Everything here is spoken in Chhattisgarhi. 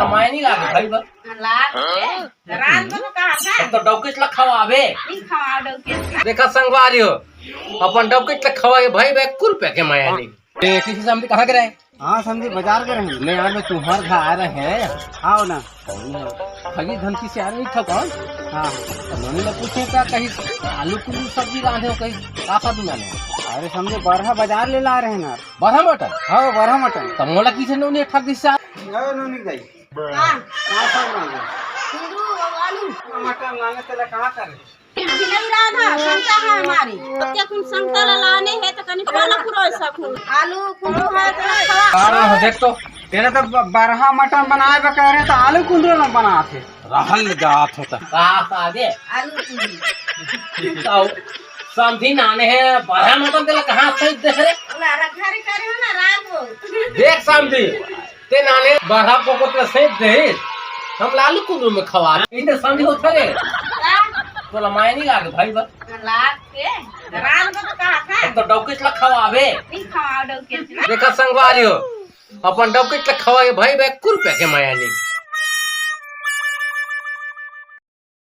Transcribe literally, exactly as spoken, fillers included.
माया नहीं लागे भाई बा। लाग के रात को तो कहा था। तो डौकेच ला खवाबे। नहीं खवाओ डौकेच ला। देखा संगवारी हो, अपन डौकेच ला खवाए भाई बा, एक रुपया के माया नहीं। ए, किसी समधी कहाँ के रहे? हाँ समधी, बाजार के रहे। मैं यार, मैं तुम्हार घर आ रहे हैं। आओ ना। ठगी धमकी से आ रही था कौन? हाँ। तो नोनी ने पूछे का कहीं आलू कुल्लू सब्जी रांधे हो कहीं, का खादू नाने? अरे समधी, बरहा बाजार ले ला रहे हैं ना। बरहा मटन? हाँ, बरहा मटन। तो मोला किसे नोनी ठग दिस? नोनी गई। हाँ। का सब लाने? कुंदरू, आलू। मटन लाने तेला कहाँ करे? अभी नहीं रहा था, संता है हमारी। क्या कुन संता ला लाने है तो कनी पाला पुरो सकू। आलू कुंदरू है तो खवा। कारण हो देख तो, तेरा तो ब-, बरहा मटन बनाए बा कह रहे तो आलू कुंदरू ना बनाते। रहल जात होता। का सादे? आलू कुंदरू। आओ, समधी नाने है, बरहा मटन तेला कहाँ से दे रे? ओला रखा रे करे हो ना रात को। देख समधी, ते नाने बरहा को को तेला सेंक दे, हम लालू कुंदरू में खवा। इन्हें समझ होता रे। का? तोला माया नहीं लागे भाई बा। लाग के रात को तो कहा था। तो डौकेच ला खवाबे। नहीं खवाओ डौकेच ला। देखा संगवारी हो, अपन डौकेच ला खवाए भाई बा, एक रुपया के माया नहीं।